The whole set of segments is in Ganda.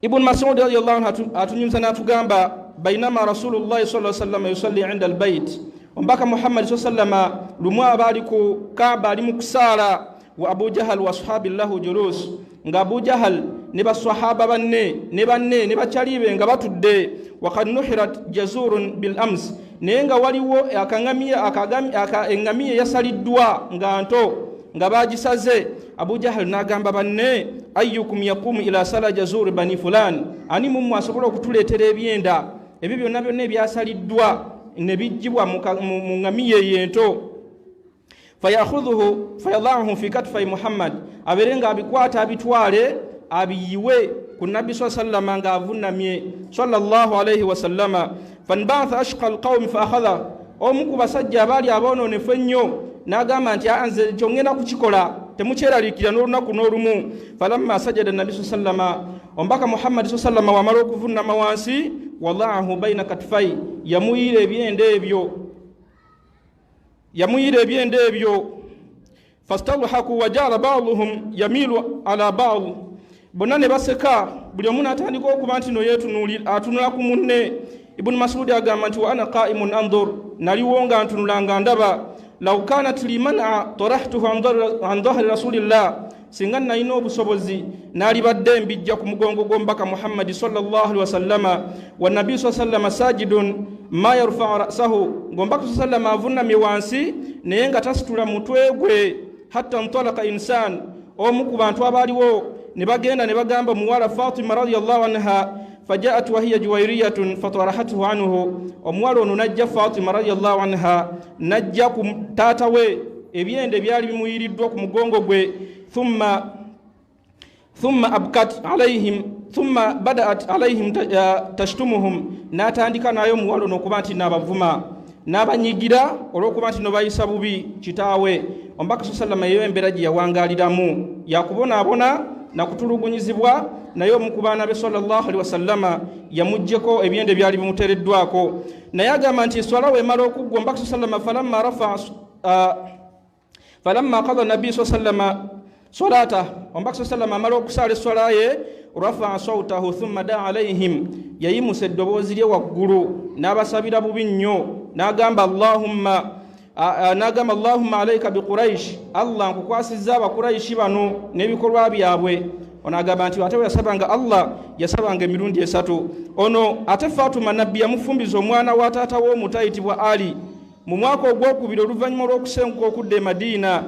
Ibuni Masudi radiallahu anhu atunyumiza n'atugamba, bainama Rasulullahi sa sallama yusalli inda albait, omubaka Muhammadi sa sallama lumu aba ali ku Kaaba ali mu kusaala, wa Abu Jahal wa ashabi lahu julus, nga Abu Jahal ne basahaba banne ne banne ne bakyalibe nga batudde. Wakad nuhirat jazurun bil ams, naye nga waliwo eŋŋamiya eyasaliddwa nga nto nga bagisaze. Abu Jahal n'agamba banne, ayukum yaqumu ila sala jazuri bani fulan, ani mummwe asobola okutuleetera ebyenda ebyo byonna byonna ebyasaliddwa ne bijjibwa mu ŋŋamiya eyo ento, fayakhudhuhu fayadaahu fi katfai Muhammad, abeere nga abikwata abitwale abiyiwe ku Nabbi saa sallama ng'avunamye sallallahu alaihi wasallama. Fanbaatha ashqa alqaumi fa akhadha, omu ku basajja abaali aboononefu ennyo n'agamba nti nze ekyo ŋŋenda kukikola, temukyeraliikirira n'olunaku n'olumu. Falamma sajada Nabbi saa sallama, omubaka Muhammadi saa sallama wamala okuvunama wansi, wadaahu baina katfai, yamuyiira ebyenda ebyo, yamuyiira ebyenda ebyo. Fastadhaku wajaala baduhum yamiilu ala bad, bonna ne baseka, buli omu n'atandika okuba nti no atunula ku munne. Ibuni Masudi agamba nti wa ana qaimun andhur, naliwo nga ntunula nga ndaba. Law kanat li mana tarahtuhu an dhahri rasulillah, singa nalina obusobozi naalibadde mbijja ku mugongo gw'omubaka Muhammadi salllahalihi wasallama. Wanabiyu saa sallama sajidun ma yarfau rasahu, ng'omubaka saa sallama avunamye wansi naye nga tasitula mutwe gwe. Hatta ntalaka insan, omu ku bantu abaaliwo ne bagenda ne bagamba omuwala Fatima radiallahu anha, fajaat wahiya juwairiyatun fatarahathu anhu, omuwala ono najja Fatima radiallahu anha najja ku taata we ebyenda ebyali bimuyiriddwa ku mugongo gwe. Thumma abkat alaihim, thumma badaat alaihim tashtumuhum, n'atandika naye omuwala ono okuba nti naabavuma n'abanyigira olw'okuba nti nobayisa bubi kitaawe. Omubaka saa sallama eyo embeera gye yawangaliramu yakubonaabona nakutulugunyizibwa, naye omu ku baana be sallallahu alihi wasallama yamuggyeko ebyenda ebyali bimuteereddwako. Naye agamba nti eswala weemala okuggwa, omubaka saa sallama falamma rafaa, falamma qada nabiyu saa sallama solata, omubaka saa sallama amala okusaala eswala ye, rafaa sautahu thumma daa alaihim, yayimusa eddoboozi lye waggulu n'abasabira bubi nnyo, n'agamba allahumma, n'agamba allahumma alaika biquraish, Allah nkukwasizza abakuraishi bano n'ebikolwa byabwe. Ono agamba nti ate we yasabanga Allah yasabanga emirundi esatu. Ono ate Fatuma Nabbi yamufumbiza omwana wa taata w'omuto ayitibwa Ali mu mwaka ogwokubiri oluvannyuma lw'okusenguka okudda e Madiina,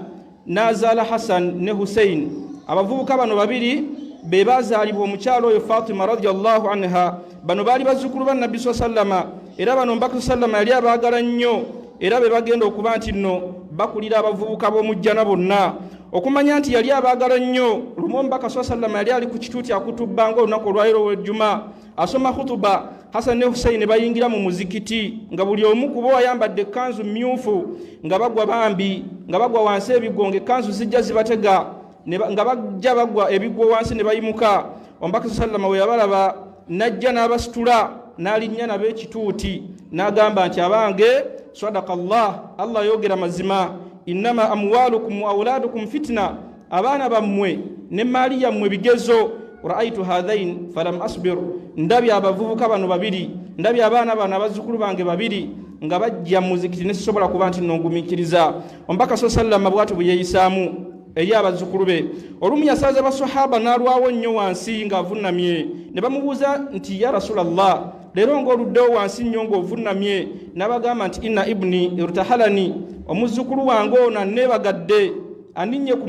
n'azaala Hassan ne Hussein. Abavubuka bano babiri be bazaalibwa omukyalo oyo Fatima radiallahu anha. Bano baali bazzukulu ba Nabbi saa sallama, era bano omubaka saa sallama yali abaagala nnyo, era be bagenda okuba nti nno bakulira abavubuka b'omujjana bonna. Okumanya nti yali abaagala nnyo, lumu omubaka saa sallama yali ali ku kituuti akutubba ng'olunaku olwaleero olw'ejjuma asoma khutuba, Hasan ne Huseini ne bayingira mu muzikiti nga buli omu ku bo ayambadde ekkanzu mmyufu, nga bagwa bambi nga bagwa wansi ebigwo, ng'ekkanzu zijja zibatega nga bajja bagwa ebigwo wansi ne bayimuka. Omubaka saa sallama we yabalaba n'ajja n'abasitula n'alinnya nabo ekituuti n'agamba nti abange, sadaka Allah, Allah ayogera mazima, innama amwalukum wa auladukum fitina, abaana bammwe n'emmaali yammwe bigezo. Raaitu hathain falam asbir, ndabye abavubuka bano babiri, ndabye abaana bano abazzukulu bange babiri nga bajja muzikiti ne sisobola kuba nti nongumiikiriza. Omubaka saa sallama bwatyo bwe yeeyisaamu eri abazzukulu be. Olumu yasaaza basahaba n'alwawo nnyo wansi ng'avunnamye, ne bamubuuza nti ya Rasulallah, leero ng'oluddewo wansi nnyo ng'ovunnamye? N'abagamba nti inna ibuni irtahalani, omuzzukulu wange ono anneebagadde, aninnye ku